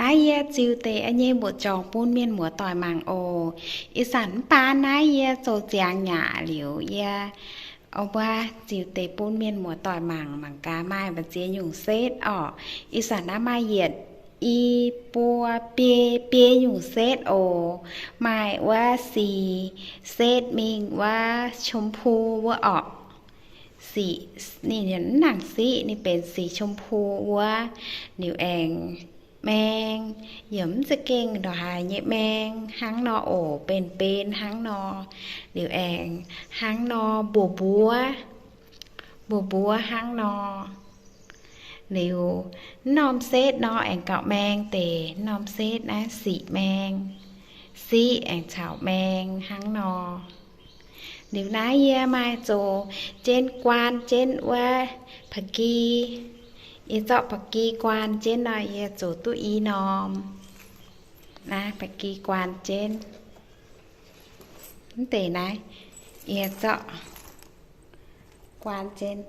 Naaiv yie ziux deix nyei mbuoqc jorngc bun mienh muoz-doic mangc oc. Ih zanc mv baan naaiv yie zoux ziangx nyaqc liuz yie, o, mbuo ziux deix bun mienh muoz-doic mangc, mangc gaax maaih mbu'ziex nyungc setv orqc. Ih zanc naaiv maaih yietc, i, buo, biei, biei nyungc setv oc. Maaih wuov sic setv mingh wuov ชมพู wuov orqc. Sic, ninh mv nangc siqv, ninh benx sic ชมพู wuov. Liuz aengx maeng, yaac mv za'gengh ndongc haaix nyei maeng hnangv nor oc, benx benx hnangv nor. Liuz aengx hnangv nor mbuov mbuov, mbuov mbuov hnangv nor. Liuz, norm setv nor aengx gauh maeng deix, norm setv naaiv sic maeng, siqv aengx caux maeng hnangv nor. Liuz naaiv yie maaih zoux jienv guaan jienv wuov ba'gi. Yie zorqv ba'gi guaan jienv nor, yie zoux duqv i norm. Naaiv ba'gi guaan jienv. Mv deix naaiv, yie zorqv guaan jienv,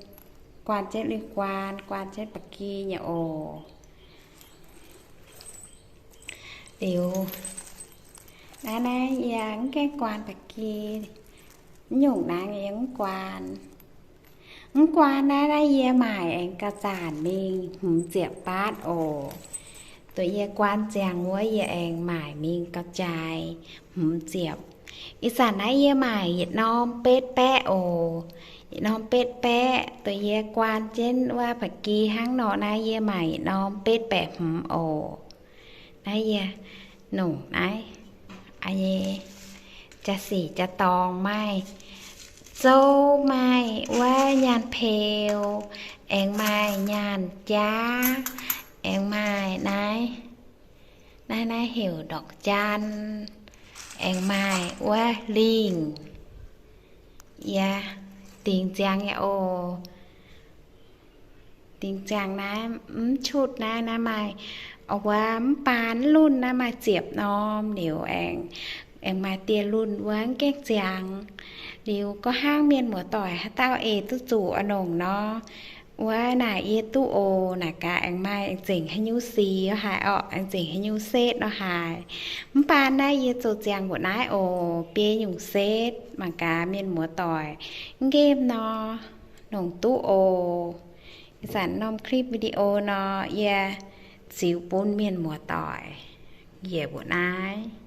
guaan jienv lui guaan, guaan jienv ba'gi nyei oc. Liuz, naaiv, naaiv yie mv gaengh guaan ba'gi. Mv nyungc naaiv yie mv guaan. Mv guaan naaiv, naaiv yie maaic aengx gauh zaanc mingh hmz ziepc baatv oc. Dongh yie guaan ziangx wuov yie aengx maaic mingh gauh jaaix hmz ziepc. Ih zanc naaiv yie maaic yietc norm betv baeqv oc. Yietc norm betv baeqv, dongh yie guaan jienv wuov ba'gi hnangv nor naaiv yie maaic yietc norm betv baeqv hmz oc. Naaiv yie nongc naaiv, jaa-sic jaa-dorngx maaih zouv, maaih wuov nyaanh peux, aengx maaih nyaanh jaav, aengx maaih naaiv, naaiv, naaiv heuc ดอกจัน, aengx maaih wuov lingh. Yie dingx ziangx nyei oc. Dingx ziangx naaiv mv qutv naaiv, naaiv maaih, o, wuov mv baan lunh naaiv maaih ziepc norm liuz aengx, aengx maaih dieh lunh wuov mv gaengh ziangx. Liuz gorngv hnangv mienh muoz-doic haaix dauh eix duqv zuqc oix nongc nor, wuov naaic yie duqv oc. Naaic gaax aengx maaih aengx zengc haaix nyungc sic haaix orqc, aengx zengc haaix nyungc setv nor haaix. Mv baan naaiv yie zoux ziangx mbuoqc naaiv oc, biei nyungc setv. Mangc gaax mienh muoz-doic mv nqemh nor, nongc duqv oc. Ih zanc norm clip video nor yie ziux bun mienh muoz-doic njiec mbuoqc naaiv.